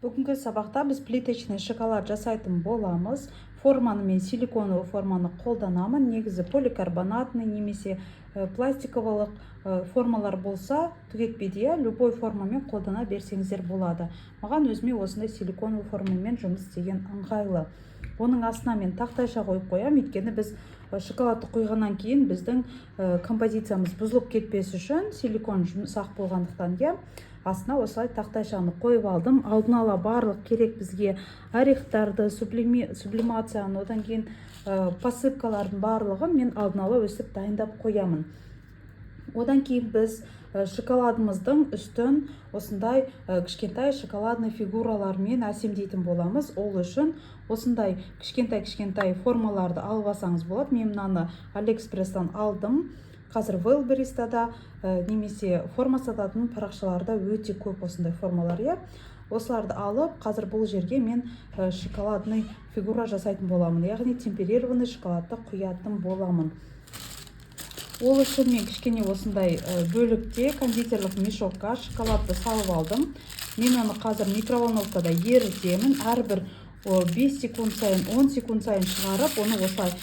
Бүгінгі сабақта біз плиточный шоколад жасайтын боламыз. Форманы мен силиконовый форманы қолданамын. Негізі поликарбонатный немесе пластиковый формалар болса, түк етпейді, иә, любой формамен қолдана берсеңіздер болады. Маған өзіме осындай силиконовый формамен жұмыс істеген ыңғайлы. Оның астына мен тақтайша қойып қоямын, өйткені біз шоколадты құйғаннан кейін біздің композициямыз бұзылып кетпес үшін, силикон жұмсақ болғандықтан, иә, астына осылай тақтайшаны қойып алдым. Алдын ала барлық керек бізге орехтарды, сублимацияны, одан кейін посыпкалардың барлығын мен алдын ала өстіп дайындап қоямын. Одан кейін біз шоколадымыздың үстін осындай кішкентай шоколадный фигуралармен әсемдейтін боламыз. Ол үшін осындай кішкентай кішкентай формаларды алып алсаңыз болады. Мен мынаны Алиэкспресстан алдым. Қазір Wildberries'та да немесе форма сататын парақшаларда өте көп осындай формалар, иә. Осыларды алып, қазір бұл жерге мен шоколадный фигура жасайтын боламын, яғни темперированный шоколадты құятын боламын. Ол үшін мен кішкене осындай бөлікте кондитерлік мешокқа шоколадты салып алдым. Мен оны қазір микроволновкада ерітемін. Әрбір 5 секунд сайын, 10 секунд сайын шығарып, оны осылай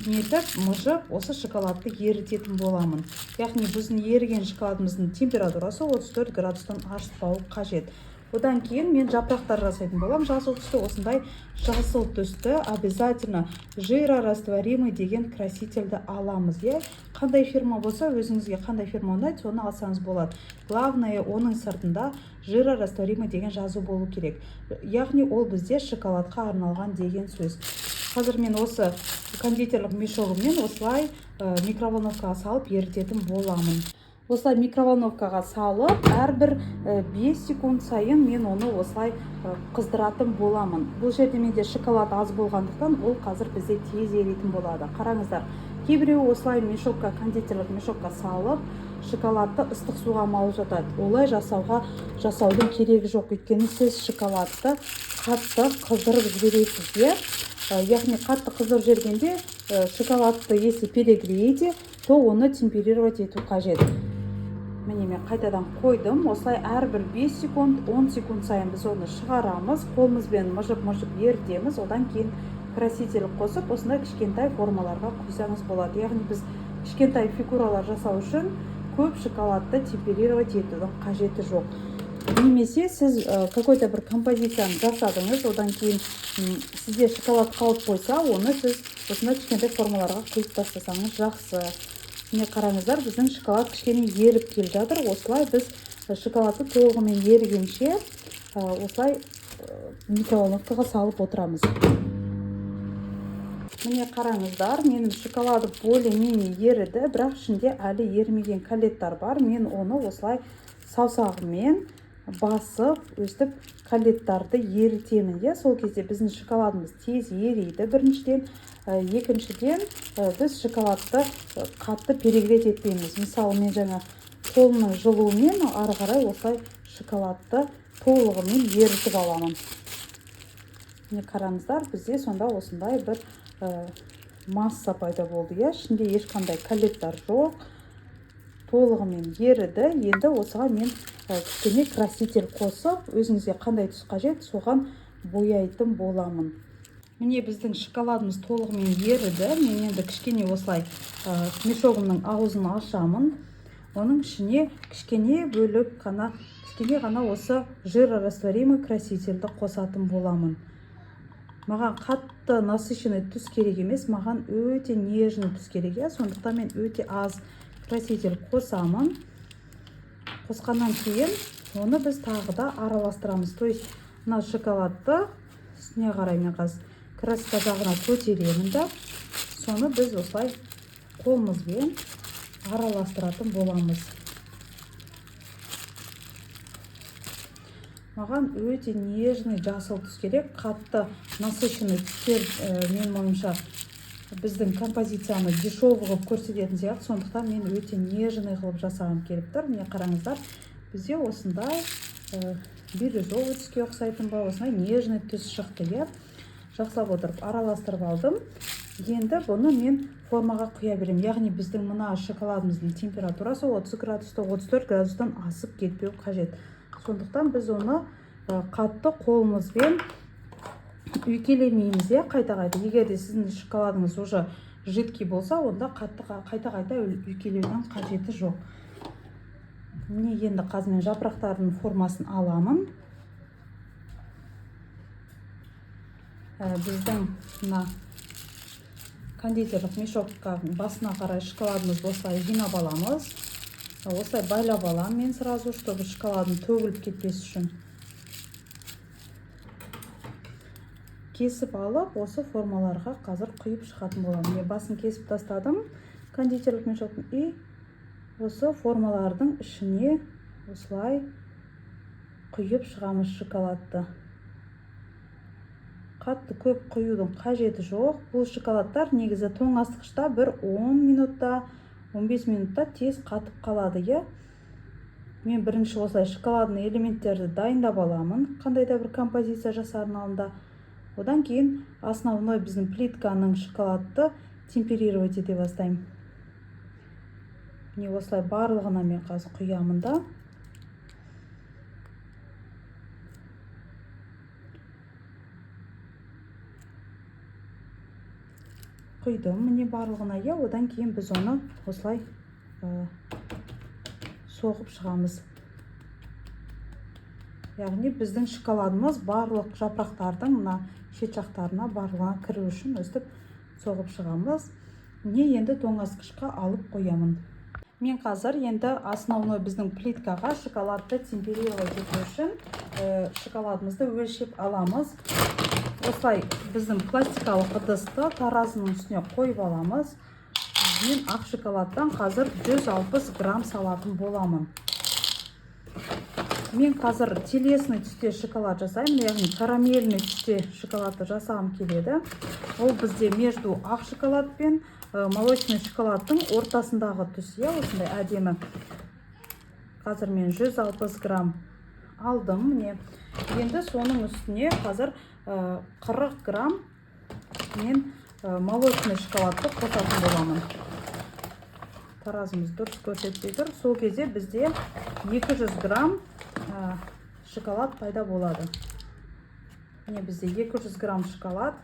нетіп, мыжып, осы шоколадты ерітетін боламын. Яғни біздің еріген шоколадымыздың температурасы 34 градустан аспауы қажет. Одан кейін мен жапырақтар жасайтын боламын жасыл түсті. Осындай жасыл түсті обязательно жирорастворимый деген красительді аламыз, иә. Қандай фирма болса, өзіңізге қандай фирма ұнайды, соны алсаңыз болады. Главное, оның сыртында жирорастворимый деген жазу болу керек, яғни ол бізде шоколадқа арналған деген сөз. Қазір мен осы кондитерлік мешогыммен осылай микроволновкаға салып ерітетін боламын. Осылай микроволновкаға салып, әрбір 5 секунд сайын мен оны осылай қыздыратын боламын. Бұл жерде менде шоколад аз болғандықтан, ол қазір бізде тез еритін болады. Қараңыздар, кейбіреуі осылай мешокқа, кондитерлік мешокқа салып, шоколадты ыстық суға малып жатады. Олай жасаудың керегі жоқ, өйткені сіз шоколадты қатты қыздырып жібересіз, иә. Яғни қатты қыздырып жібергенде, шоколадты если перегреете, то оны темперировать ету қажет. Міне, мен қайтадан қойдым. Осылай әрбір 5 секунд, 10 секунд сайын біз оны шығарамыз, қолымызбен мыжып мыжып ерітеміз. Одан кейін краситель қосып, осындай кішкентай формаларға құйсаңыз болады. Яғни біз кішкентай фигуралар жасау үшін көп шоколадты темперировать етудің қажеті жоқ. Немесе сіз какой-то бір композицияны жасадыңыз, одан кейін сізде шоколад қалып қойса, оны сіз осындай кішкентай формаларға құйып тастасаңыз жақсы. Міне, қараңыздар, біздің шоколад кішкене еріп келе жатыр. Осылай біз шоколадты толығымен ерігенше осылай микроволновкаға салып отырамыз. Міне, қараңыздар, менің шоколадым более-менее еріді, бірақ ішінде әлі ерімеген калеттар бар. Мен оны осылай саусағыммен басып, өстіп калеттарды ерітемін, иә. Сол кезде біздің шоколадымыз тез ериді біріншіден. Екіншіден, біз шоколадты қатты перегреть етпейміз. Мысалы, мен жаңа қолымның жылуымен ары қарай осылай шоколадты толығымен ерітіп аламын. Міне, қараңыздар, бізде сонда осындай бір масса пайда болды, иә. Ішінде ешқандай калеттар жоқ, толығымен еріді. Енді осыған мен кішкене краситель қосып, өзіңізге қандай түс қажет, соған бояйтын боламын. Міне, біздің шоколадымыз толығымен еріді. Мен енді кішкене осылай мешогымның аузын ашамын. Оның ішіне кішкене бөлік қана, кішкене ғана осы жирорастворимый красительді қосатын боламын. Маған қатты насыщенный түс керек емес, маған өте нежный түс керек, иә. Сондықтан мен өте аз краситель қосамын. Қосқаннан кейін оны біз тағы да араластырамыз. То есть мына шоколадты үстіне қарай мен қазір краска жағына көтеремін да, соны біз осылай қолымызбен араластыратын боламыз. Маған өте нежный жасыл түс керек. Қатты насыщенный түстер, менің ойымша, біздің композицияны дешевый қылып көрсететін сияқты. Сондықтан мен өте нежный қылып жасағым келіп тұр. Міне, қараңыздар, бізде осындай бирюзовый түске ұқсайтын ба, осындай нежный түс шықты, иә. Жақсылап отырып араластырып алдым. Енді бұны мен формаға құя беремін. Яғни біздің мына шоколадымыздың температурасы 30 градуста, 34 градустан асып кетпеу қажет. Сондықтан біз оны Қатты қолымызбен үйкелемейміз, иә, қайта-қайта. Егер де сіздің шоколадыңыз уже жидкий болса, онда қатты қайта-қайта үйкелеудің қажеті жоқ. Міне, енді қазір мен жапырақтардың формасын аламын. Біздің мына кондитерлік мешокканың басына қарай шоколадымызды осылай жинап аламыз. Осылай байлап аламын мен сразу, чтобы шоколадым төгіліп кетпес үшін. Кесіп алып, осы формаларға қазір құйып шығатын боламын. Мен басын кесіп тастадым кондитерлік мешоктың, и осы формалардың ішіне осылай құйып шығамыз шоколадты. Қатты көп құюдың қажеті жоқ. Бұл шоколадтар негізі тоңазытқышта бір 10 минутта, 15 минутта тез қатып қалады, иә. Мен бірінші осылай шоколадный элементтерді дайындап аламын, қандай да бір композиция жасардың алдында. Одан кейін основной біздің плитканың шоколадты темперировать ете бастаймын. Міне, осылай барлығына мен қазір құямын да. Құйдым міне барлығына, иә. Одан кейін біз оны осылай соғып шығамыз. Яғни біздің шоколадымыз барлық жапырақтардың мына шет жақтарына барлығына кіру үшін өстіп соғып шығамыз. Міне, енді тоңазытқышқа алып қоямын. Мен қазір енді основной біздің плиткаға шоколадты темперировать ету үшін шоколадымызды өлшеп аламыз. Осылай біздің пластикалық ыдысты таразының үстіне қойып аламыз. Мен ақ шоколадтан қазір 160 грамм салатын боламын. Мен қазір телесный түсте шоколад жасаймын, яғни карамельный түсте шоколадты жасағым келеді. Ол бізде между ақ шоколад пен молочный шоколадтың ортасындағы түс, иә, осындай әдемі. Қазір мен 160 грамм алдым, міне. Енді соның үстіне қазір 40 грамм мен молочный шоколадты қосатын боламын. Таразымыз дұрыс көрсетпей тұр. Сол кезде бізде 200 грамм шоколад пайда болады. Міне, бізде 200 грамм шоколад.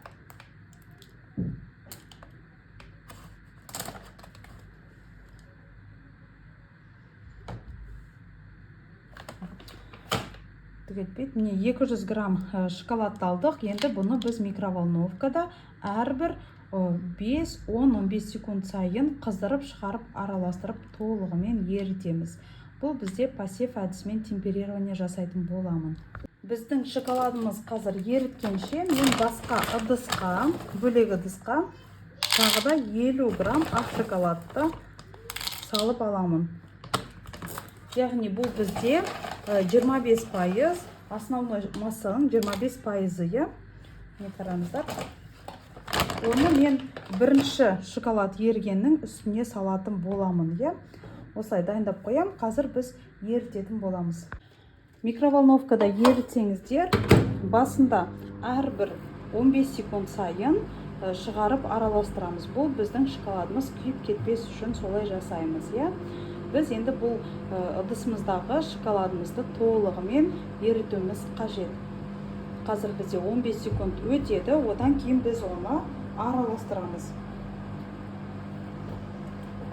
Кетпейді. Міне, 200 грамм шоколадты алдық. Енді бұны біз микроволновкада әрбір 5, 10, 15 секунд сайын қыздырып шығарып, араластырып толығымен ерітеміз. Бұл бізде пассив әдісімен темперирование жасайтын боламын. Біздің шоколадымыз қазір еріткенше мен басқа ыдысқа, бөлек ыдысқа тағы да 50 грамм ақ шоколадты салып аламын. Яғни бұл бізде 25%, основной массаның 25%, иә. Міне, қараңыздар. Оны мен бірінші шоколад ергеннің үстіне салатын боламын, иә. Осылай дайындап қоям. Қазір біз ерітетін боламыз. Микроволновкада ерітсеңіздер, басында әрбір 15 секунд сайын шығарып араластырамыз. Бұл біздің шоколадымыз күйіп кетпес үшін солай жасаймыз, иә. Біз енді бұл ыдысымыздағы шоколадымызды толығымен ерітуіміз қажет. Қазір бізде 15 секунд өтеді, одан кейін біз оны араластырамыз.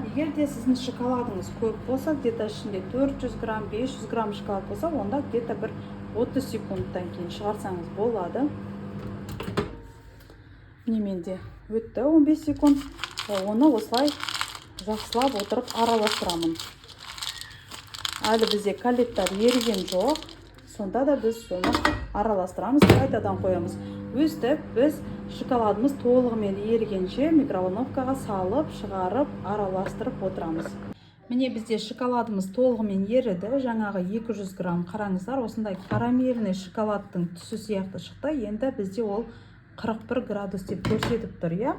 Егер де сіздің шоколадыңыз көп болса, где-то ішінде 400 грамм, 500 грамм шоколад болса, онда где-то бір 30 секундтан кейін шығарсаңыз болады. Міне, менде өтті 15 секунд. Оны осылай жақсылап отырып араластырамын. Әлі бізде калиттар еріген жоқ, сонда да біз соны араластырамыз, қайтадан қоямыз. Өстіп біз шоколадымыз толығымен ерігенше микроволновкаға салып, шығарып, араластырып отырамыз. Міне, бізде шоколадымыз толығымен еріді. Жаңағы 200 грамм, қараңыздар, осындай карамельный шоколадтың түсі сияқты шықты. Енді бізде ол 41 градус деп көрсетіп тұр, иә.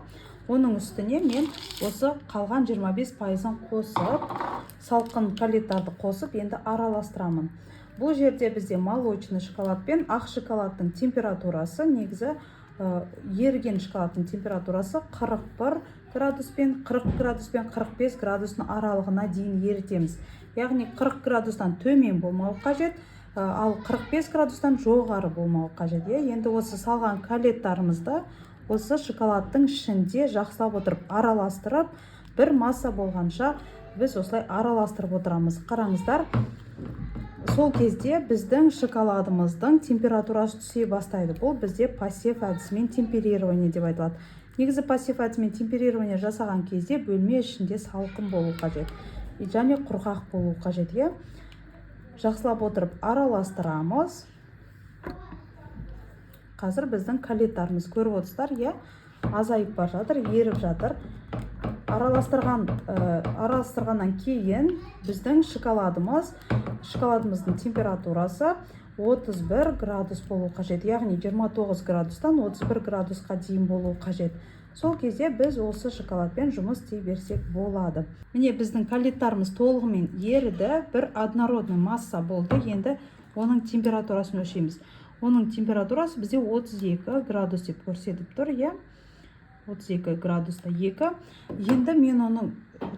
Оның үстіне мен осы қалған 25%-ын қосып, салқын калиттарды қосып, енді араластырамын. Бұл жерде бізде молочный шоколад пен ақ шоколадтың температурасы, негізі, еріген шоколадтың температурасы 41 градус пен 40 градус пен 45 градустың аралығына дейін ерітеміз. Яғни 40 градустан төмен болмауы қажет, Ал 45 градустан жоғары болмауы қажет. Енді осы салған калеттарымызды осы шоколадтың ішінде жақсылап отырып араластырып, бір масса болғанша біз осылай араластырып отырамыз. Қараңыздар, сол кезде біздің шоколадымыздың температурасы түсе бастайды. Бұл бізде пассив әдісімен темперирование деп айтылады. Негізі пассив әдісімен темперирование жасаған кезде бөлме ішінде салқын болу қажет және құрғақ болу қажет. Жақсылап отырып араластырамыз. Қазір біздің калеттарымыз, көріп отырсыздар, иә, азайып бара жатыр, еріп жатыр. Араластырғаннан кейін біздің шоколадымыздың температурасы 31 градус болу қажет, яғни 29 градустан 31 градусқа дейін болу қажет. Сол кезде біз осы шоколадпен жұмыс істей берсек болады. Міне, біздің калеттарымыз толығымен еріді, бір однородный масса болды. Енді оның температурасын өлшейміз. Оның температурасы бізде 32 градус деп көрсетіп тұр, иә, 32 градуста 2. Енді мен оның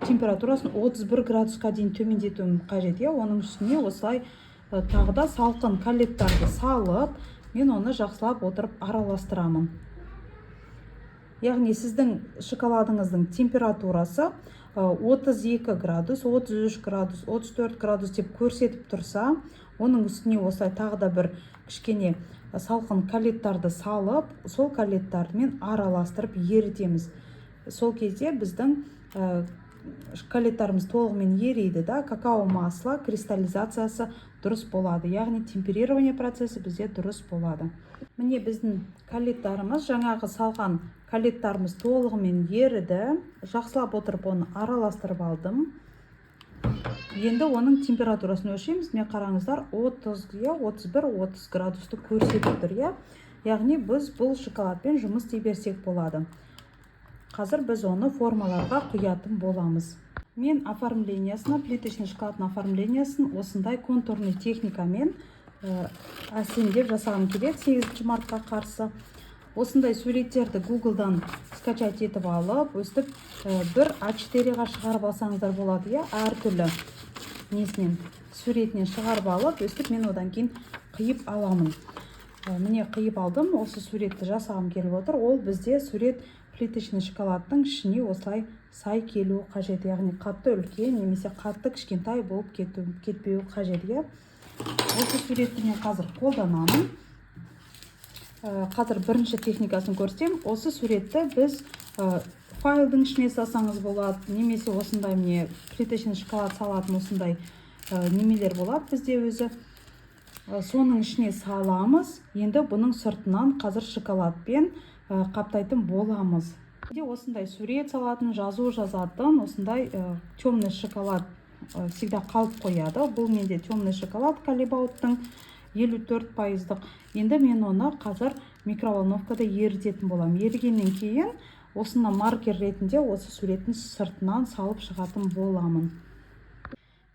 температурасын 31 градусқа дейін төмендетуім қажет, иә. Оның үстіне осылай тағы да салқын калеттарды салып, мен оны жақсылап отырып араластырамын. Яғни сіздің шоколадыңыздың температурасы 32 градус, 33 градус, 34 градус деп көрсетіп тұрса, оның үстіне осылай тағы да бір кішкене салқын калеттарды салып, сол калеттармен араластырып ерітеміз. Сол кезде біздің калеттарымыз толығымен ериді да, какао масло кристаллизациясы дұрыс болады, яғни темперирование процесі бізде дұрыс болады. Міне, біздің калеттарымыз, жаңағы салған калеттарымыз толығымен еріді. Жақсылап отырып оны араластырып алдым. Енді оның температурасын өлшейміз. Міне, қараңыздар, 30, иә, 31-30 градусты көрсетіп тұр, иә. Яғни біз бұл шоколадпен жұмыс істей берсек болады. Қазір біз оны формаларға құятын боламыз. Мен оформлениясына, плиточный шоколадның оформлениясын осындай контурный техникамен әсемдеп жасағым келеді 8 мартқа қарсы. Осындай суреттерді Гуглдан скачать етіп алып, өстіп бір А4-ға шығарып алсаңыздар болады, иә, әртүрлі несінен, суретінен шығарып алып, өстіп мен одан кейін қиып аламын. Міне, қиып алдым, осы суретті жасағым келіп отыр. Ол бізде сурет плиточный шоколадтың ішіне осылай сай келуі қажет, яғни қатты үлкен немесе қатты кішкентай болып кетпеуі қажет, иә. Осы суретті мен қазір қолданамын. Қазір бірінші техникасын көрсетемін. Осы суретті біз файлдың ішіне салсаңыз болады, немесе осындай, міне, плиточный шоколад салатын осындай немелер болады бізде өзі. Соның ішіне саламыз. Енді бұның сыртынан қазір шоколадпен қаптайтын боламыз. Бізде осындай сурет салатын, жазу жазатын осындай темный шоколад всегда қалып қояды. Бұл менде темный шоколад Калибауттың 54%-дық. Енді мен оны қазір микроволновкада ерітетін боламын. Ерігеннен кейін осыны маркер ретінде осы суреттің сыртынан салып шығатын боламын.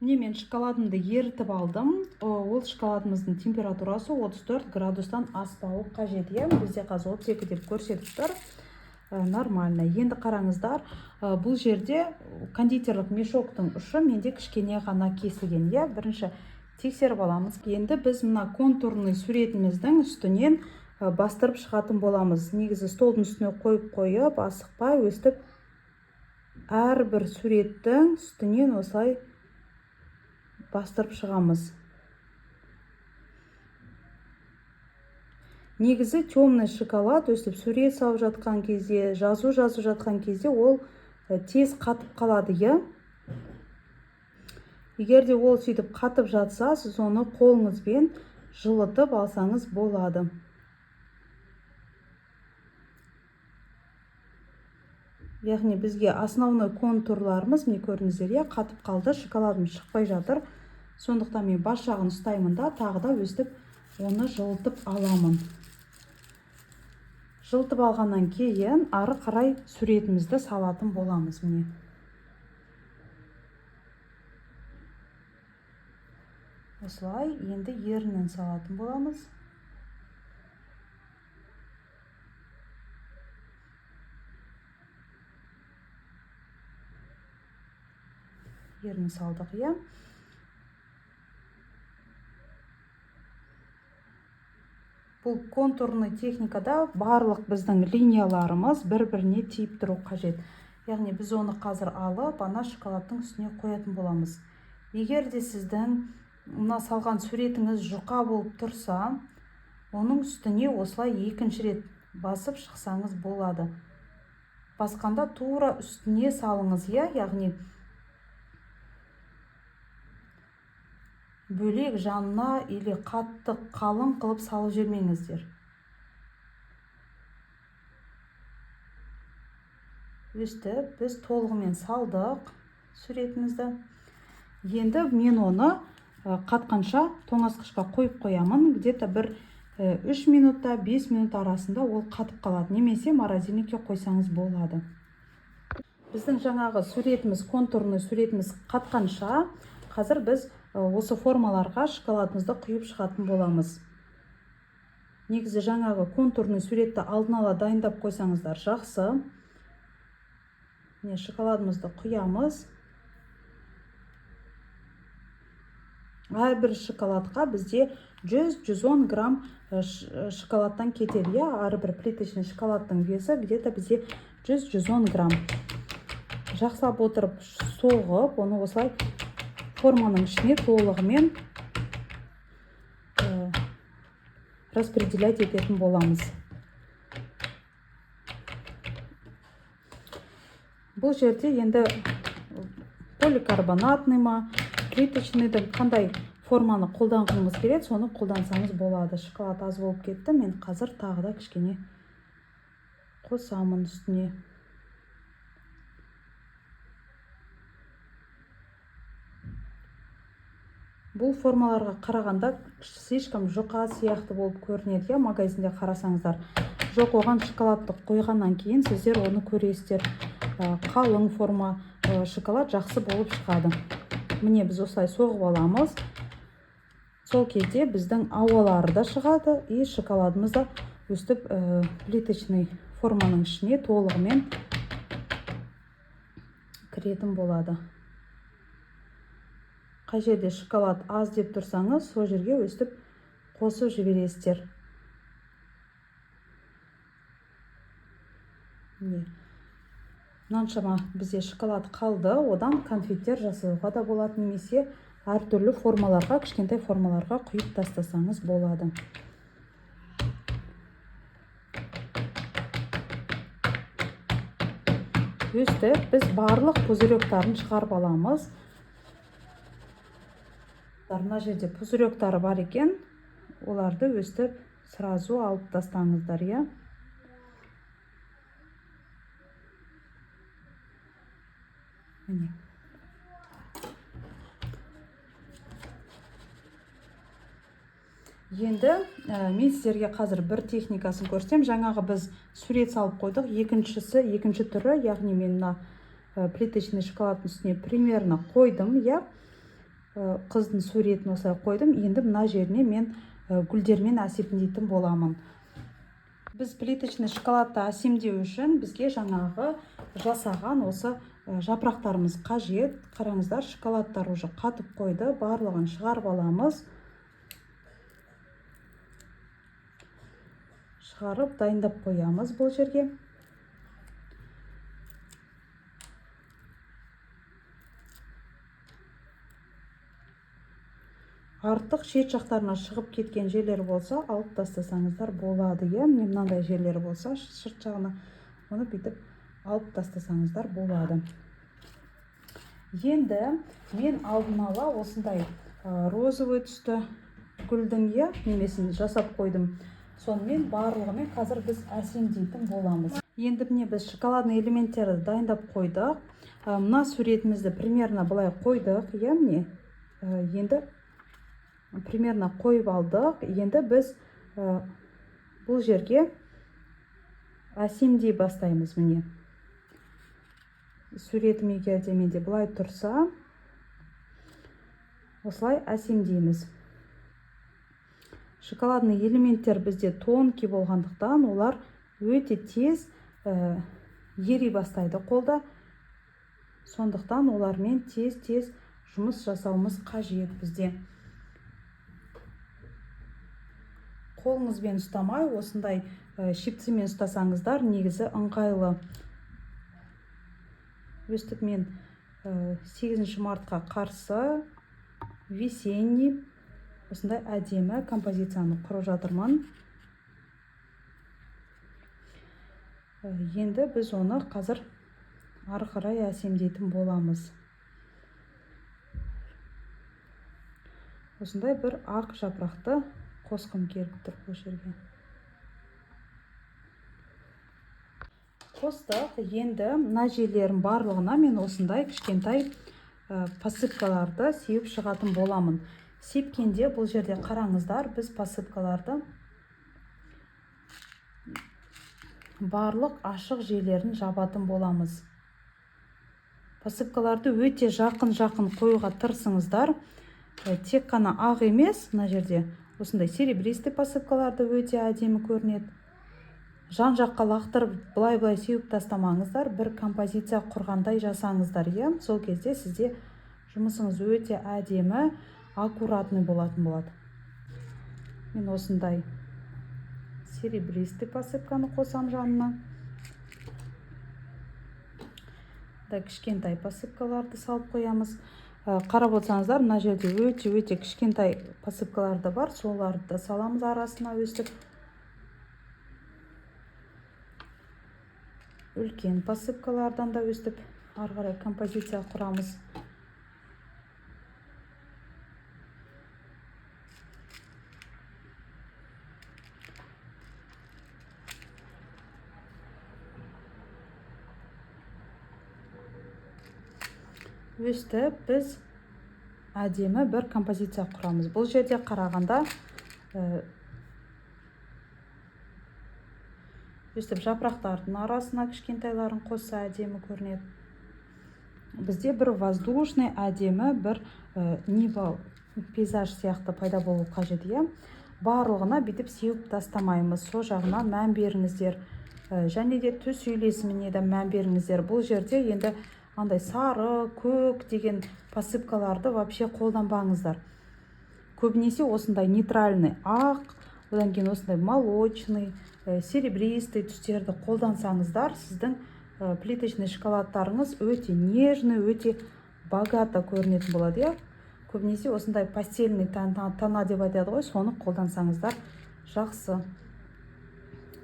Міне, мен шоколадымды ерітіп алдым. Ол шоколадымыздың температурасы 34 градустан аспауы қажет, иә. Бізде қазір 32 деп көрсетіп тұр. Нормально. Енді қараңыздар, бұл жерде кондитерлік мешоктың ұшы менде кішкене ғана кесілген, иә. Бірінші тексеріп аламыз. Енді біз мына контурный суретіміздің үстінен бастырып шығатын боламыз. Негізі столдың үстіне қойып қойып, асықпай өстіп әрбір суреттің үстінен осылай бастырып шығамыз. Негізі темный шоколад өстіп сурет салып жатқан кезде, жазу жазып жатқан кезде ол тез қатып қалады, иә. Егер де ол сөйтіп қатып жатса, сіз оны қолыңызбен жылытып алсаңыз болады. Яғни бізге основной контурларымыз, міне, көрдіңіздер, иә, қатып қалды, шоколадым шықпай жатыр. Сондықтан мен бас жағын ұстаймын да, тағы да өстіп оны жылытып аламын. Жылытып алғаннан кейін ары қарай суретімізді салатын боламыз, міне. Осылай енді ерінін салатын боламыз. Ерін салдық, иә. Бұл контурный техникада барлық біздің линияларымыз бір-біріне тиіп тұру қажет. Яғни біз оны қазір алып, ана шоколадтың үстіне қоятын боламыз. Егер де сіздің мына салған суретіңіз жұқа болып тұрса, оның үстіне осылай екінші рет басып шықсаңыз болады. Басқанда тура үстіне салыңыз, иә, яғни бөлек жанына или қатты қалың қылып салып жібермеңіздер. Өстіп біз толығымен салдық суретімізді. Енді мен оны қатқанша тоңазытқышқа қойып қоямын. Где-то бір 3 минутта 5 минут арасында ол қатып қалады. Немесе морозильникке қойсаңыз болады. Біздің жаңағы суретіміз, контурный суретіміз қатқанша қазір біз осы формаларға шоколадымызды құйып шығатын боламыз. Негізі жаңағы контурный суретті алдын ала дайындап қойсаңыздар жақсы. Міне, шоколадымызды құямыз. Әрбір шоколадқа бізде 100-110 грамм шоколадтан кетеді, иә? Әрбір плиточный шоколадтың весі где-то бізде 100-110 грамм. Жақсылап отырып соғып, оны осылай форманың ішіне толығымен распределять ететін боламыз. Бұл жерде енді поликарбонатный ма, плиточный да, қандай форманы қолданғыңыз келеді, соны қолдансаңыз болады. Шоколад аз болып кетті, мен қазір тағы да кішкене қосамын үстіне. Бұл формаларға қарағанда слишком жұқа сияқты болып көрінеді, иә, магазинде қарасаңыздар. Жоқ, оған шоколадты құйғаннан кейін сіздер оны көресіздер. Қалың форма, шоколад жақсы болып шығады. Міне, біз осылай соғып аламыз. Сол кезде біздің ауалары да шығады, и шоколадымыз да өстіп плиточный форманың ішіне толығымен кіретін болады. Қай жерде шоколад аз деп тұрсаңыз, сол жерге өстіп қосып жібересіздер. Міне, мынаншама бізде шоколад қалды, одан конфеттер жасауға да болады, немесе әртүрлі формаларға, кішкентай формаларға құйып тастасаңыз болады. Өстіп біз барлық пузыректарын шығарып аламыз. Мына жерде пузыректары бар екен, оларды өстіп сразу алып тастаңыздар, иә. Міне. Енді мен сіздерге қазір бір техникасын көрсетемін. Жаңағы біз сурет салып қойдық. Екінші түрі, яғни мен мына плиточный шоколадтың үстіне примерно қойдым, иә. Қыздың суретін осылай қойдым. Енді мына жеріне мен гүлдермен әсемдейтін боламын. Біз плиточный шоколадты әсемдеу үшін бізге жаңағы жасаған осы жапырақтарымыз қажет. Қараңыздар, шоколадтар уже қатып қойды, барлығын шығарып аламыз. Шығарып дайындап қоямыз бұл жерге. Артық шет жақтарына шығып кеткен жерлер болса, алып тастасаңыздар болады, иә. Міне, мынандай жерлер болса, сырт жағына оны бүйтіп алып тастасаңыздар болады. Енді мен алдын ала осындай розовый түсті гүлдің, иә, немесін жасап қойдым. Сонымен барлығымен қазір біз әсемдейтін боламыз. Енді міне біз шоколадный элементтерді дайындап қойдық. Мына суретімізді примерно былай қойдық, иә, міне. Енді примерно қойып алдық. Енді біз бұл жерге әсемдей бастаймыз. Міне, суретім егер де менде былай тұрса, осылай әсемдейміз. Шоколадный элементтер бізде тонкий болғандықтан, олар өте тез ери бастайды қолда. Сондықтан олармен тез-тез жұмыс жасауымыз қажет бізде. Қолыңызбен ұстамай, осындай щипцымен ұстасаңыздар, негізі ыңғайлы. Өстіп мен 8 мартқа қарсы весенний осындай әдемі композицияны құрып жатырмын. Енді біз оны қазір ары қарай әсемдейтін боламыз. Осындай бір ақ жапырақты қосқым келіп тұр бұл жерге. Қостық. Енді мына жерлерін барлығына мен осындай кішкентай посыпкаларды сеуіп шығатын боламын. Сепкенде бұл жерде қараңыздар, біз посыпкаларды барлық ашық жерлерін жабатын боламыз. Посыпкаларды өте жақын-жақын қоюға тырысыңыздар. Тек қана ақ емес, мына жерде осындай серебристый посыпкаларды өте әдемі көрінеді. Жан-жаққа лақтырып былай-былай сеуіп тастамаңыздар, бір композиция құрғандай жасаңыздар, иә? Сол кезде сізде жұмысыңыз өте әдемі, аккуратный болатын болады. Мен осындай серебристый посыпканы қосам жанына. Да, кішкентай посыпкаларды салып қоямыз. Қарап отырсаңыздар, мына жерде өте-өте кішкентай посыпкалар да бар, соларды да саламыз арасына өстіп. Үлкен посыпкалардан да өстіп ары қарай композиция құрамыз. Өстіп біз әдемі бір композиция құрамыз. Бұл жерде қарағанда, өстіп жапырақтардың арасына кішкентайларын қосса әдемі көрінеді. Бізде бір воздушный әдемі бір небо пейзаж сияқты пайда болу қажет, иә? Барлығына бүйтіп сеуіп тастамаймыз, сол жағына мән беріңіздер. Және де түс үйлесіміне де мән беріңіздер. Бұл жерде енді андай сары, көк деген посыпкаларды вообще қолданбаңыздар. Көбінесе осындай нейтральный ақ, одан кейін осындай молочный, серебристый түстерді қолдансаңыздар, сіздің плиточный шоколадтарыңыз өте нежный, өте богато көрінетін болады, иә? Көбінесе осындай постельный тона деп айтады ғой, соны қолдансаңыздар жақсы.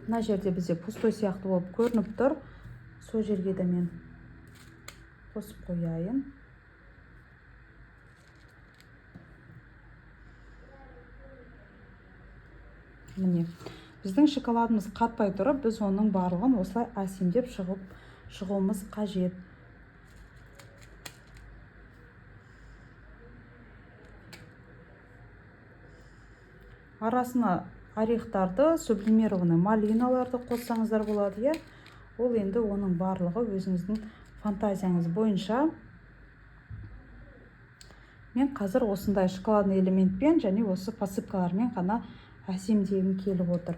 Мына жерде бізде пустой сияқты болып көрініп тұр. Сол жерге де мен қосып қояйын. Міне, біздің шоколадымыз қатпай тұрып, біз оның барлығын осылай әсемдеп шығуымыз қажет. Арасына орехтарды, сублимированный малиналарды қоссаңыздар болады, иә? Ол енді оның барлығы өзіңіздің фантазияңыз бойынша. Мен қазір осындай шоколадный элементпен және осы посыпкалармен ғана әсемдегім келіп отыр.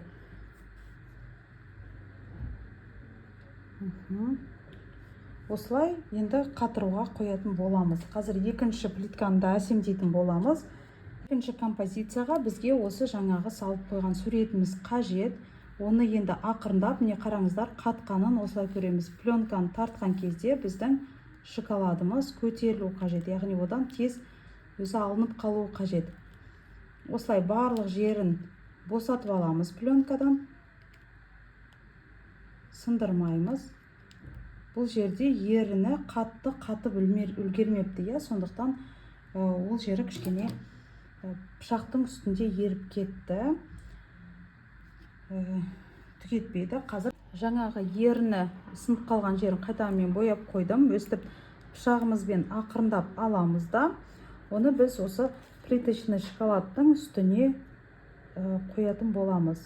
Осылай енді қатыруға қоятын боламыз. Қазір екінші плитканы да әсемдейтін боламыз. Екінші композицияға бізге осы жаңағы салып қойған суретіміз қажет. Оны енді ақырындап, міне қараңыздар, қатқанын осылай көреміз. Пленканы тартқан кезде біздің шоколадымыз көтерілу қажет, яғни одан тез өзі алынып қалуы қажет. Осылай барлық жерін босатып аламыз пленкадан, сындырмаймыз. Бұл жерде еріні қатты қатып үлгермепті, иә, сондықтан ол жері кішкене пышақтың үстінде еріп кетті. Түгетпейді. Қазір жаңағы еріні сынып қалған жерін қайтадан мен бояп қойдым. Өстіп пышағымызбен ақырындап аламыз да, оны біз осы плиточный шоколадтың үстіне қоятын боламыз.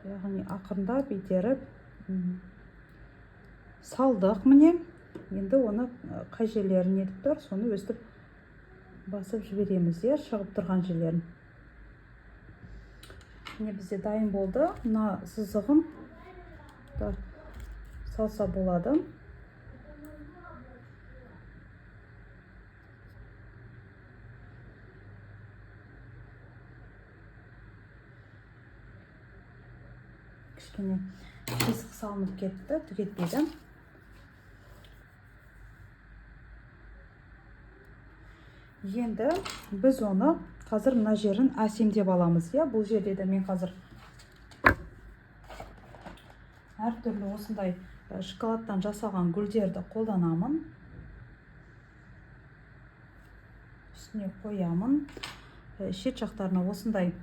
Яғни ақырындап итеріп, салдық міне. Енді оны қай жерлерін нетіп тұр, соны өстіп басып жібереміз, иә, шығып тұрған жерлерін. Міне бізде дайын болды. Мына сызығын да салса болады. Кішкене қисық салынып кетті, түк етпейді. Енді біз оны қазір мына жерін әсемдеп аламыз, иә. Бұл жерде де мен қазір әртүрлі осындай шоколадтан жасалған гүлдерді қолданамын. Үстіне қоямын. Шет жақтарына осындай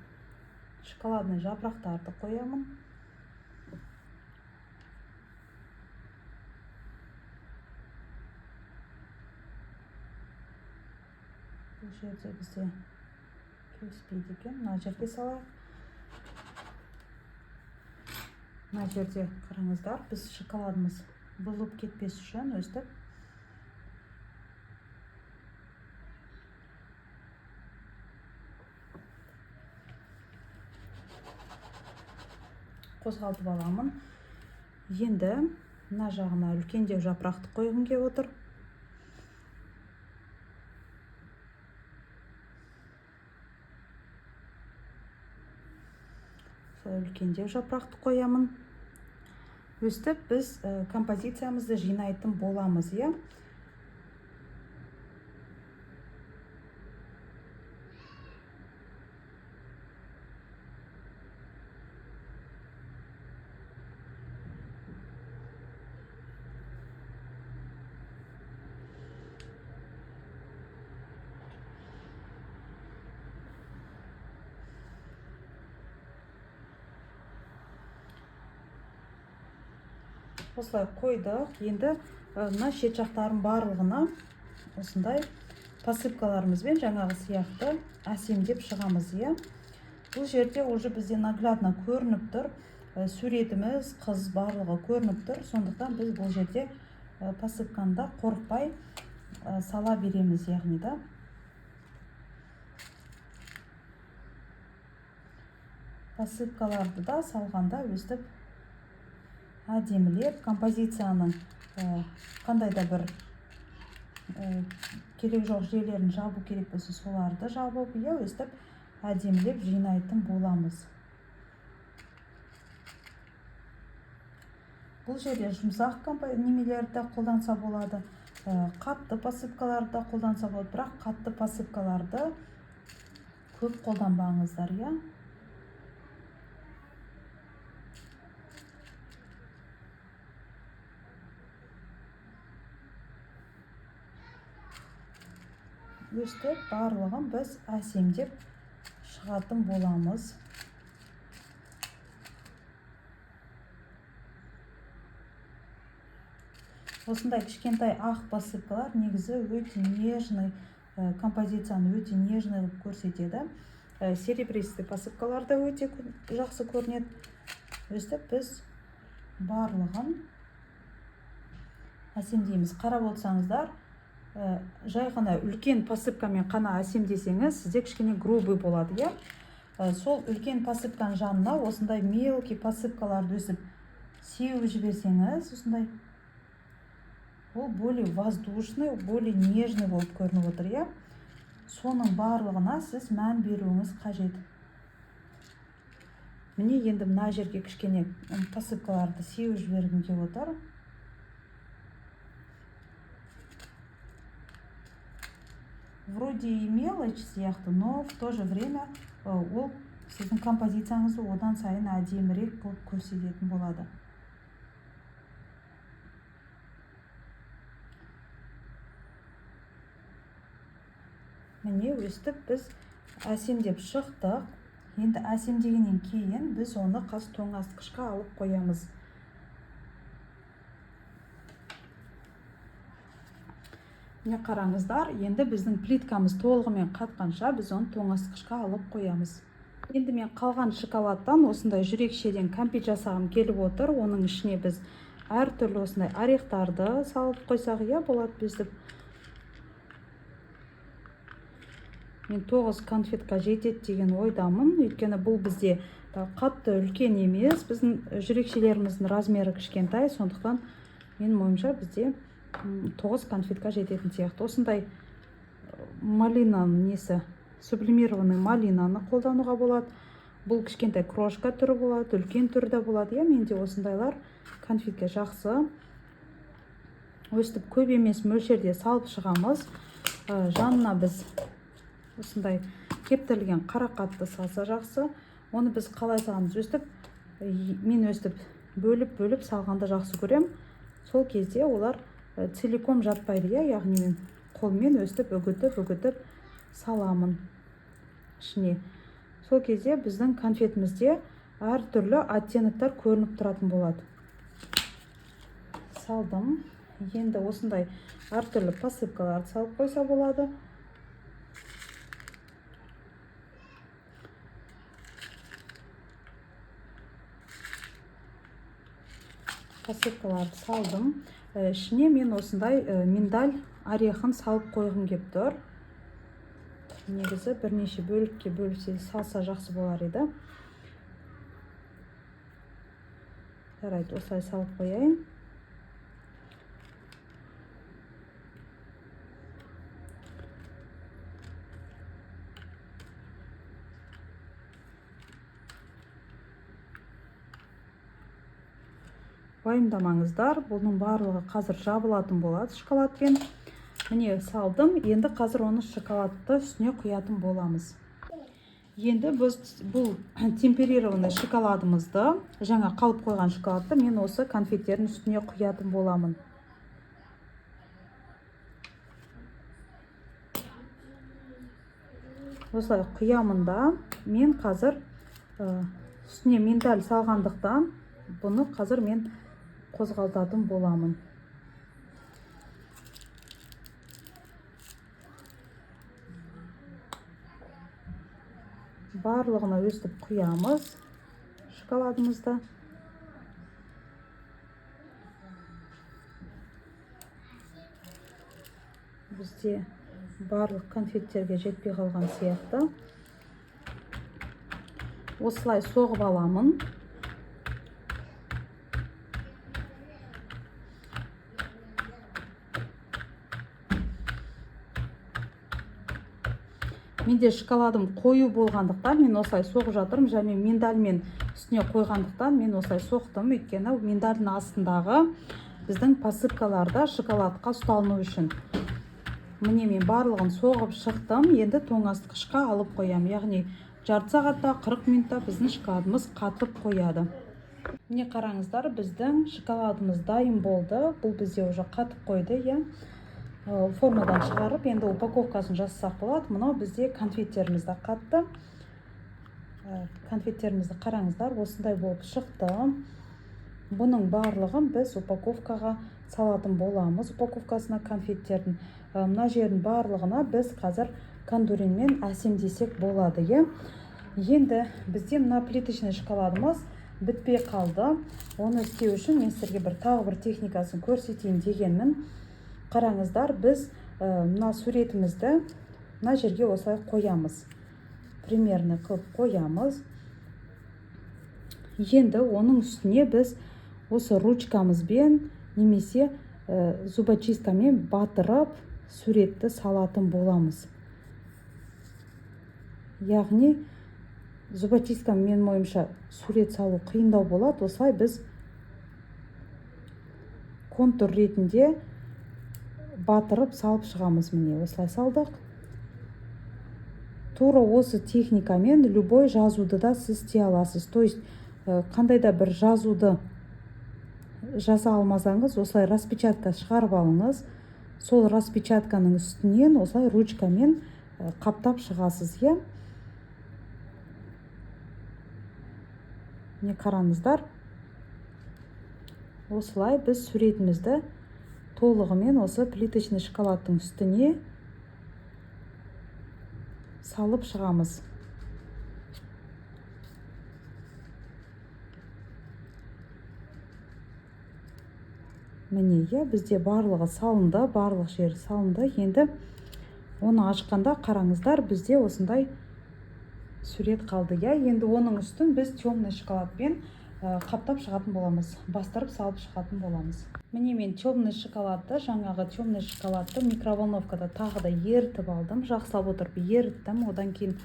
шоколадный жапырақтарды қоямын. Бұл жерде бізде келіспейді екен. Мына жерге салайық. Мына жерде қараңыздар, біз шоколадымыз бұзылып кетпес үшін өстіп қозғалтып аламын. Енді мына жағына үлкендеу жапырақты қойғым келіп отыр. Солай үлкендеу жапырақты қоямын. Өстіп біз композициямызды жинайтын боламыз, иә. Осылай қойдық. Енді мына шет жақтарын барлығына осындай посыпкаларымызбен жаңағы сияқты әсемдеп шығамыз, иә. Бұл жерде уже бізде наглядно көрініп тұр, суретіміз, қыз барлығы көрініп тұр. Сондықтан біз бұл жерде посыпканы да қорықпай сала береміз, яғни да. Посыпкаларды да салғанда өстіп әдемілеп композицияның қандай да бір керек жоқ жерлерін жабу керек болса, соларды жабып, иә, өстіп әдемілеп жинайтын боламыз. Бұл жерде жұмсақ немелерді қолданса болады, қатты посыпкаларды да қолданса болады, бірақ қатты посыпкаларды көп қолданбаңыздар, иә. Өстіп барлығын біз әсемдеп шығатын боламыз. Осындай кішкентай ақ посыпкалар негізі өте нежный, композицияны өте нежный қылып көрсетеді. Серебристый посыпкалар да өте жақсы көрінеді. Өстіп біз барлығын әсемдейміз. Қарап отырсаңыздар, жай ғана үлкен посыпкамен қана әсемдесеңіз, сізде кішкене грубый болады, иә? Сол үлкен посыпканың жанына осындай мелкий посыпкаларды өсіп сеуіп жіберсеңіз, осындай ол более воздушный, более нежный болып көрініп отыр, иә? Соның барлығына сіз мән беруіңіз қажет. Міне енді мына жерге кішкене посыпкаларды сеуіп жібергім келіп отыр. Вроде и мелочь сияқты, но в то же время, ол сіздің композицияңызды одан сайын әдемірек қылып көрсететін болады. Міне өстіп біз әсемдеп шықтық. Енді әсемдегеннен кейін біз оны қас тоңазытқышқа алып қоямыз. Міне қараңыздар, енді біздің плиткамыз толығымен қатқанша біз оны тоңазытқышқа алып қоямыз. Енді мен қалған шоколадтан осындай жүрекшеден кәмпит жасағым келіп отыр. Оның ішіне біз әртүрлі осындай орехтарды салып қойсақ, иә, болады біздіп. Мен 9 конфетка жетеді деген ойдамын, өйткені бұл бізде қатты үлкен емес, біздің жүрекшелеріміздің размері кішкентай, сондықтан менің ойымша бізде 9 конфетка жететін сияқты. Осындай малинаның несі, сублимированный малинаны қолдануға болады. Бұл кішкентай крошка түрі болады, үлкен түрі де болады, иә. Менде осындайлар конфетке жақсы. Өстіп көп емес мөлшерде салып шығамыз. Жанына біз осындай кептірілген қарақатты салса жақсы. Оны біз қалай саламыз? Өстіп мен өстіп бөліп-бөліп салғанды жақсы көрем. Сол кезде олар целиком жатпайды, иә, яғни мен қолмен өстіп үгітіп-үгітіп саламын ішіне. Сол кезде біздің конфетімізде әртүрлі оттеноктар көрініп тұратын болады. Салдым. Енді осындай әртүрлі посыпкаларды салып қойса болады. Посыпкаларды салдым. Ішіне мен осындай миндаль орехын салып қойғым кеп тұр. Негізі бірнеше бөлікке бөлсе салса жақсы болар еді. Жарайды, осылай салып қояйын. Уайымдамаңыздар, бұның барлығы қазір жабылатын болады шоколадпен. Міне салдым, енді қазір оны шоколадты үстіне құятын боламыз. Енді біз бұл темперированный шоколадымызды, жаңа қалып қойған шоколадты мен осы конфеттердің үстіне құятын боламын. Осылай құямын да, мен қазір үстіне миндаль салғандықтан бұны қазір мен қозғалтатын боламын. Барлығына өстіп құямыз шоколадымызды. Бізде барлық конфеттерге жетпей қалған сияқты. Осылай соғып аламын. Менде шоколадым қою болғандықтан мен осылай соғып жатырмын, және миндальмен үстіне қойғандықтан мен осылай соқтым, өйткені миндальдің астындағы біздің посыпкаларда шоколадқа ұсталыну үшін. Міне мен барлығын соғып шықтым, енді тоңазытқышқа алып қоямын, яғни жарты сағатта, 40 минутта біздің шоколадымыз қатып қояды. Міне қараңыздар, біздің шоколадымыз дайын болды. Бұл бізде уже қатып қойды, иә. Формадан шығарып, енді упаковкасын жасасақ болады. Мынау бізде конфеттеріміз де қатты. Конфеттерімізді қараңыздар, осындай болып шықты. Бұның барлығын біз упаковкаға салатын боламыз. Упаковкасына конфеттердің, мына жердің барлығына біз қазір кондуринмен әсемдесек болады, иә. Енді бізде мына плиточный шоколадымыз бітпей қалды. Оны істеу үшін мен сіздерге тағы бір техникасын көрсетейін дегенмін. Қараңыздар, біз мына суретімізді мына жерге осылай қоямыз. Примерно қылып қоямыз. Енді оның үстіне біз осы ручкамызбен немесе зубочисткамен батырып суретті салатын боламыз. Яғни зубочисткамен менің ойымша сурет салу қиындау болады. Осылай біз контур ретінде батырып салып шығамыз. Міне осылай салдық. Тура осы техникамен любой жазуды да сіз істей аласыз. То есть, қандай да бір жазуды жаза алмасаңыз, осылай распечатка шығарып алыңыз. Сол распечатканың үстінен осылай ручкамен қаптап шығасыз, иә. Міне қараңыздар. Осылай біз суретімізді толығымен осы плиточный шоколадтың үстіне салып шығамыз. Міне, иә, бізде барлығы салынды, барлық жері салынды. Енді оны ашқанда қараңыздар, бізде осындай сурет қалды, иә. Енді оның үстін біз темный шоколадпен қаптап шығатын боламыз, бастырып салып шығатын боламыз. Міне мен темный шоколадты, жаңағы темный шоколадты микроволновкада тағы да ерітіп алдым, жақсылап отырып еріттім. Одан кейін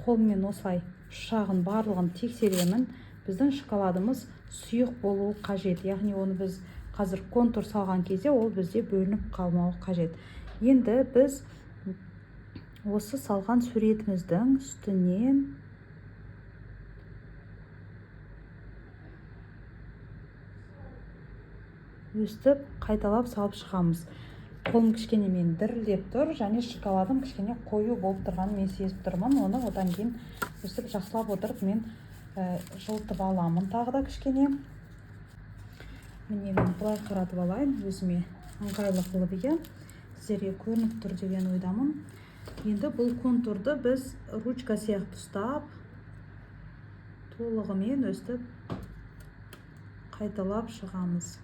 Қолыммен осылай жағын барлығын тексеремін. Біздің шоколадымыз сұйық болуы қажет, яғни оны біз қазір контур салған кезде ол бізде бөлініп қалмауы қажет. Енді біз осы салған суретіміздің үстінен өстіп қайталап салып шығамыз. Қолым кішкене мен дірілдеп тұр, және шоколадым кішкене қою болып тұрғанын мен сезіп тұрмын. Оны одан кейін өстіп жақсылап отырып мен жылытып аламын тағы да кішкене. Міне, мен былай қаратып алайын, өзіме ыңғайлы қылып, иә, сіздерге көрініп тұр деген ойдамын. Енді бұл контурды біз ручка сияқты ұстап, толығымен өстіп қайталап шығамыз.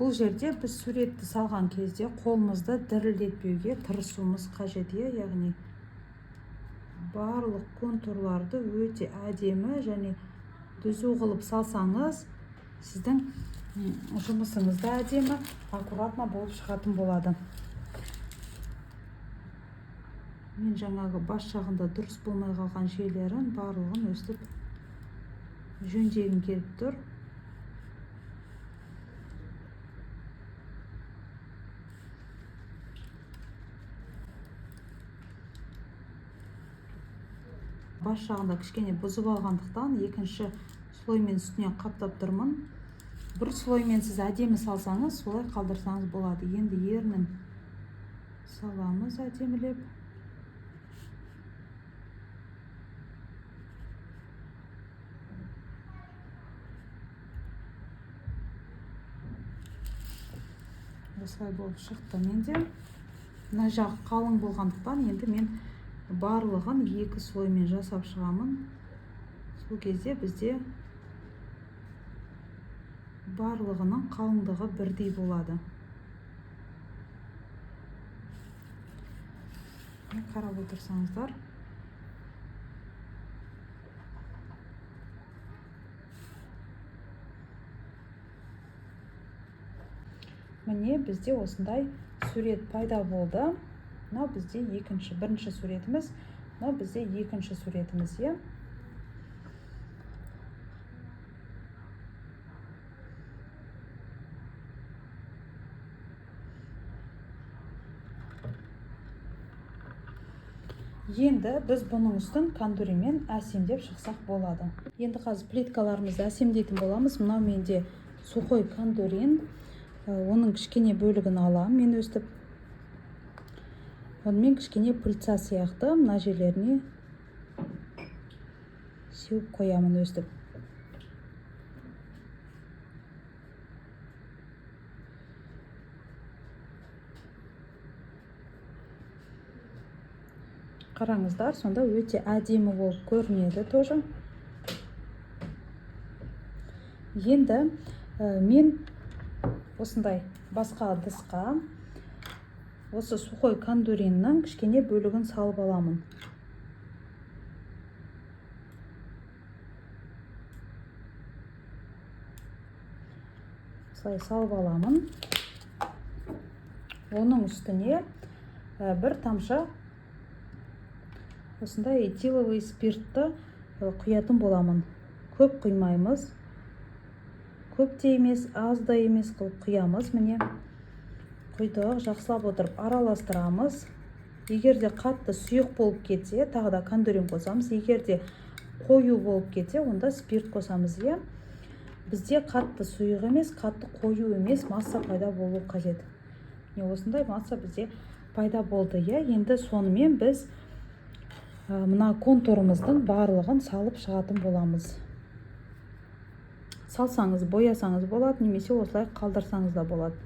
Бұл жерде біз суретті салған кезде қолымызды дірілдетпеуге тырысуымыз қажет, иә, яғни барлық контурларды өте әдемі және түзу қылып салсаңыз, сіздің жұмысыңыз да әдемі, аккуратно болып шығатын болады. Мен жаңағы бас жағында дұрыс болмай қалған жерлерін барлығын өстіп жөндегім келіп тұр. Бас жағында кішкене бұзып алғандықтан екінші слоймен үстінен қаптап тұрмын. Бір слоймен сіз әдемі салсаңыз, солай қалдырсаңыз болады. Енді ернін саламыз әдемілеп. Осылай болып шықты менде. Мына жақ қалың болғандықтан енді мен барлығын екі слоймен жасап шығамын. Сол кезде бізде барлығының қалыңдығы бірдей болады. Қарап отырсаңыздар. Міне, бізде осындай сурет пайда болды. Мынау бізде бірінші суретіміз, мынау бізде екінші суретіміз, иә. Енді біз бұның үстін кандуримен әсемдеп шықсақ болады. Енді қазір плиткаларымызды әсемдейтін боламыз. Мынау менде сухой кандурин, оның кішкене бөлігін аламын мен өстіп. Онымен кішкене пыльца сияқты мына жерлеріне сеуіп қоямын өстіп. Қараңыздар, сонда өте әдемі болып көрінеді тоже. Енді мен осындай басқа ыдысқа осы сухой кандуриннің кішкене бөлігін салып аламын. Осылай салып аламын. Оның үстіне бір тамшы осындай этиловый спиртті құятын боламын. Көп құймаймыз. Көп те емес, аз да емес қылып құямыз. Міне, құйдық, жақсылап отырып араластырамыз. Егер де қатты сұйық болып кетсе, тағы да кандурин қосамыз. Егер де қою болып кетсе, онда спирт қосамыз, иә. Бізде қатты сұйық емес, қатты қою емес масса пайда болу қажет. Міне, осындай масса бізде пайда болды, иә. Енді сонымен біз мына контурымыздың барлығын салып шығатын боламыз. Салсаңыз, боясаңыз болады, немесе осылай қалдырсаңыз да болады.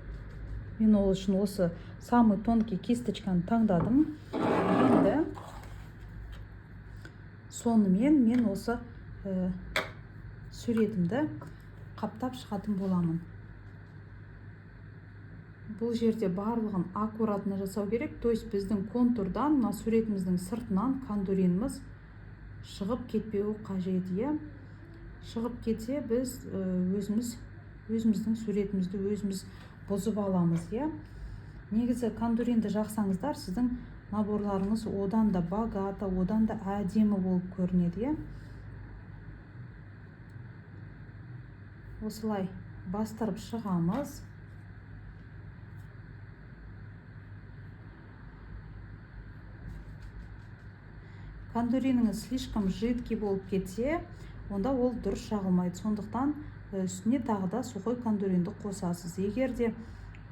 Мен ол үшін осы самый тонкий кисточканы таңдадым. Енді сонымен мен осы суретімді қаптап шығатын боламын. Бұл жерде барлығын аккуратно жасау керек. То есть біздің контурдан, мына суретіміздің сыртынан кондуриніміз шығып кетпеуі қажет, иә. Шығып кетсе, біз өзіміздің суретімізді өзіміз бұзып аламыз, иә. Негізі кондуринді жақсаңыздар, сіздің наборларыңыз одан да богато, одан да әдемі болып көрінеді, иә. Осылай бастырып шығамыз. Кондуриніңіз слишком жидкий болып кетсе, онда ол дұрыс жағылмайды. Сондықтан үстіне тағы да сухой кондуринді қосасыз. Егер де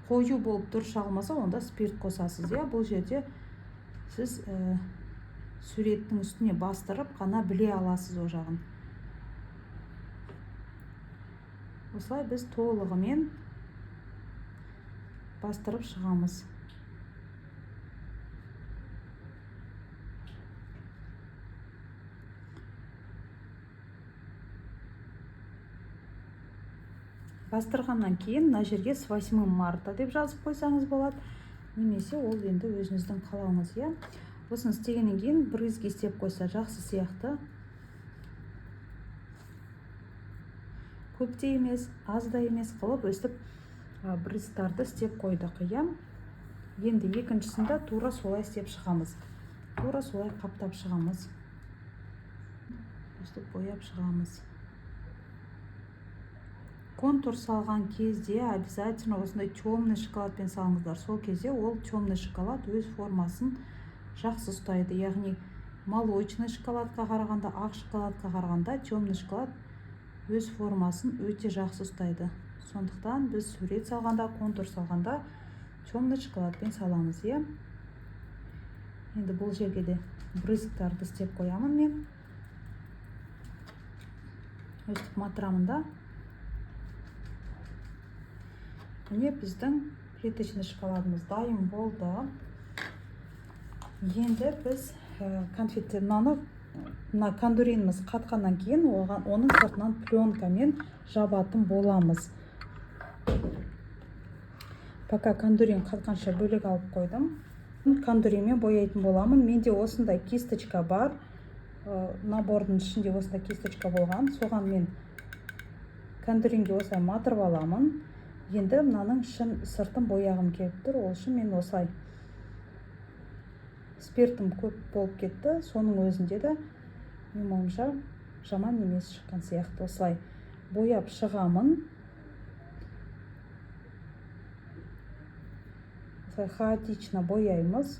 қою болып дұрыс жағылмаса, онда спирт қосасыз, иә. Бұл жерде сіз суреттің үстіне бастырып қана біле аласыз о жағын. Осылай біз толығымен бастырып шығамыз. Бастырғаннан кейін мына жерге с 8 марта деп жазып қойсаңыз болады, немесе ол енді өзіңіздің қалауыңыз, иә. Осыны істегеннен кейін брызги істеп қойса жақсы сияқты. Көп те емес, аз да емес қылып өстіп брызгтарды істеп қойдық, иә. Енді екіншісін де тура солай істеп шығамыз. Тура солай қаптап шығамыз. Өстіп бояп шығамыз. Контур салған кезде обязательно осындай темный шоколадпен салыңыздар. Сол кезде ол темный шоколад өз формасын жақсы ұстайды. Яғни молочный шоколадқа қарағанда, ақ шоколадқа қарағанда темный шоколад өз формасын өте жақсы ұстайды. Сондықтан біз сурет салғанда, контур салғанда темный шоколадпен саламыз, иә. Енді бұл жерге де брызгтарды істеп қоямын мен. Өстіп матырамын да. Міне біздің плиточный шоколадымыз дайын болды. Енді біз конфетті мына кондуриніміз қатқаннан кейін оның сыртынан пленкамен жабатын боламыз. Пока кондурин қатқанша бөлек алып қойдым. Кондуринмен бояйтын боламын. Менде осындай кисточка бар. Набордың ішінде осындай кисточка болған. Соған мен кондуринге осылай матырып аламын. Енді мынаның ішін, сыртын бояғым келіп тұр. Ол үшін мен осылай спиртім көп болып кетті. Соның өзінде де менің ойымша жаман емес шыққан сияқты. Осылай бояп шығамын. Осылай хаотично бояймыз.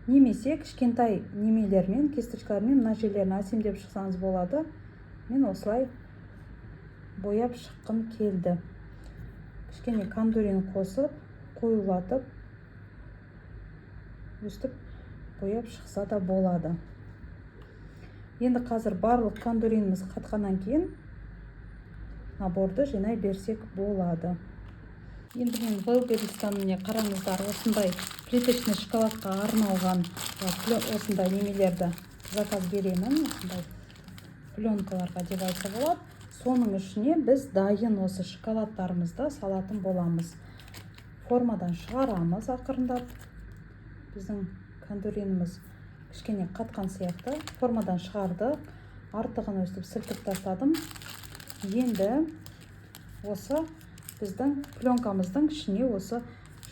Немесе кішкентай немелермен, кисточкалармен мына жерлерін әсемдеп шықсаңыз болады. Мен осылай бояп шыққым келді. Кішкене кондурин қосып, қоюлатып, өстіп бояп шықса да болады. Енді қазір барлық кондуриніміз қатқаннан кейін наборды жинай берсек болады. Енді мен Wildberries'тан міне қараңыздар, осындай плиточный шоколадқа арналған осындай немелерді заказ беремін. Осындай пленкаларға деп айтса болады. Соның ішіне біз дайын осы шоколадтарымызды салатын боламыз. Формадан шығарамыз ақырындап. Біздің кондуриніміз кішкене қатқан сияқты. Формадан шығардық. Артығын өстіп сілкіп тастадым. Енді осы біздің пленкамыздың ішіне осы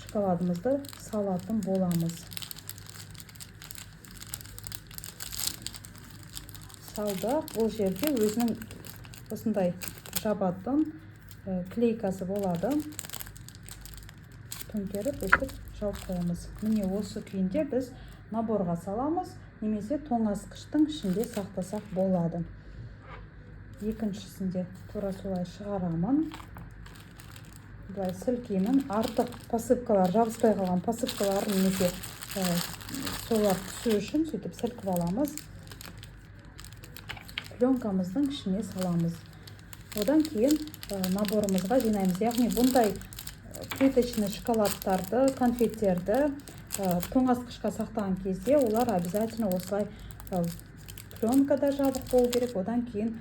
шоколадымызды салатын боламыз. Салдық. Бұл жерде өзінің осындай жабатын клейкасы болады. Төңкеріп өстіп жауып қоямыз. Міне осы күйінде біз наборға саламыз, немесе тоңазытқыштың ішінде сақтасақ болады. Екіншісінде тура солай шығарамын. Былай сілкеймін. Артық посыпкалар, жабыспай қалған посыпкалар немесе солар түсу үшін сөйтіп сілкіп аламыз. Пленкамыздың ішіне саламыз. Одан кейін наборымызға жинаймыз. Яғни бұндай плиточный шоколадтарды, конфеттерді тоңазытқышқа сақтаған кезде олар обязательно осылай пленкада жабық болу керек. Одан кейін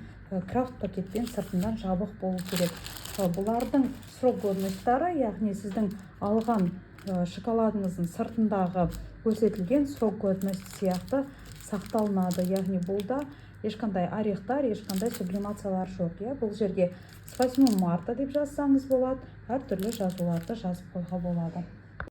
крафт пакетпен сыртынан жабық болу керек. Бұлардың срок годность тары, яғни сіздің алған шоколадыңыздың сыртындағы көрсетілген срок годности сияқты сақталынады. Яғни бұл да ешқандай орех тар, ешқандай сублимациялар жоқ, иә. Бұл жерге «с 8 марта» деп жазсаңыз болады, әртүрлі жазуларды жазып қоюға болады.